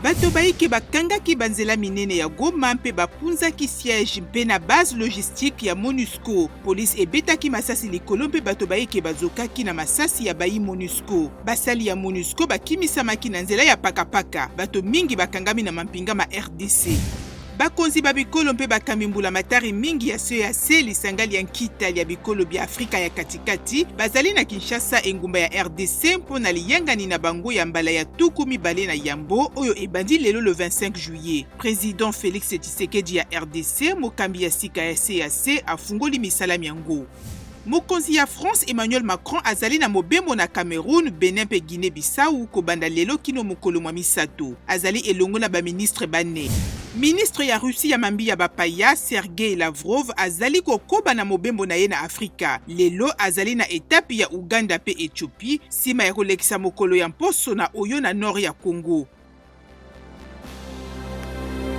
Bato baike bakangaki banzela minene ya Goma mpe bapunzaki siège mpe na base logistique ya Monusco. Police ebetaki masasi likolo mpe bato baike bazokaki na masasi ya bayi Monusco. Basali ya Monusco bakimisamaki na nzela ya pakapaka. Bato mingi bakangami na mampinga ma RDC. Bakonzi ba bikolo mpe bakambi mbulamatari mingi ya CEAC, lisanga lya nkita lya bikolo bya Afrika ya katikati, bazali na Kinshasa, engumba ya rdc, mpo na liyangani na bango ya mbala ya 21 oyo ebandi lelo le 25 juillet. President Felix Tshisekedi ya rdc, mokambi ya sika ya CEAC, afungoli misala myango. Mokonzi ya France Emmanuel Macron azali na mobembo na Cameroun, Benin mpe Guinee-Bissau kobanda lelo kino mokolo mwa misato. Azali elongo na ba ministres bane. Ministre ya Russie ya mambi ya bapaya, Sergei Lavrov azali kokoba na mobembo na ye na Afrika. Lelo azali na etape ya Ouganda mpe Ethiopie, sima ya kolekisa mokolo ya mposo na Oyo na nord ya Congo.